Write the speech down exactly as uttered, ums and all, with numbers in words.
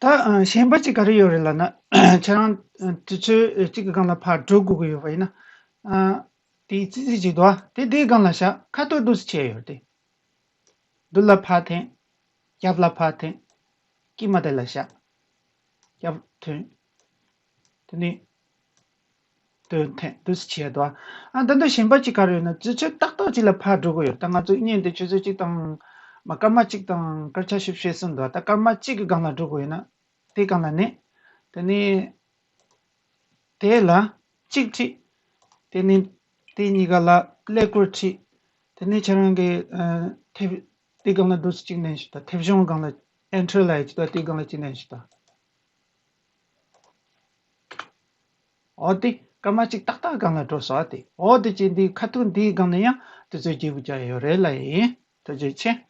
ད་ཨ་གཞན་པ་ཅིག་ག་རེ་ཡོད་རེད་ལབ་ན། ཁྱེད་རང་ཨ་དུས་ཚོད་ཨ་གཅིག་གི་སྒང་ལ་ཕར་འགྲོ་དགོས་ཀྱི་ཡོད་པ་ཡིན་ན། ཨ་དེ་ཙི་ཙི་ཅིག་འདུག་ཨ། དེ་དེའི་སྒང་ལ་བཞག་ཁ་ཐུག་འདུག་སེ་བྱས་ཡོད་རེད་དེ། མདུན་ལ་ཕར་འཐེན། རྒྱབ་ལ་ཕར་འཐེན། དཀྱིལ་མ་དེ་ལ་བཞག་རྒྱབ་ཐོན། དེ་ནས་དོན་འཐེན་འདུག་སེ་བྱས་འདུག་ཨ། ད་དུང་གཞན་པ་ཅིག་ག་རེ་ཡོད་ན་དུས་ཚོད་ཏག་ཏག་ཅིག་ལ་ཕར་འགྲོ་དགོས་ཡོད། ད་ང་ཚོ་བརྙན་དེ་ཆུ་ཚོད་གཅིག་དང་མ་སྐར་མ་གཅིག་དང་སྐར་ཆ་བཞི་བཅུ་ཞེ་གསུམ་འདུག་ད་སྐར་མ་གཅིག་གི་སྒང་ལ་འགྲོ་དགོས་ཡོད་ན། དེ་སྒང་ལ་ནས། དེ་ནས་དེ་ལ་གཅིག་ཁྲིད། དེ་ནས་དེ་གཉིས་ཀ་ལ་ཀླད་ཀོར་ཁྲིད། དེ་ནས་ཁྱེད་རང་གི་ཨ་མཐེབ་དེ་སྒང་ལ་འདུག་སེ་གཅིག་མནན་ཞིག་དང་། མཐེབ་གཞོང་སྒང་ལ་ཨེན་ཊར་ལབ་ཡ་ཅིག་དང་། དེ་སྒང་ལ་གཅིག་མནན་ཞིག་དང་། འོ་དེ་སྐར་མ་གཅིག་ཏག་ཏག་སྒང་ལ་འགྲོ་སོང་ཨ། དེ་འོ་དེ་ཅིག་འདི་ཁ་ཐུག་འདིའི་སྒང་ནས་ཡང་དུས་ཚོད་བརྗེ་པོ་རྒྱག་ཡོད་རེད་ལབ་ཡིན། ཐུགས་རྗེ་ཆེ།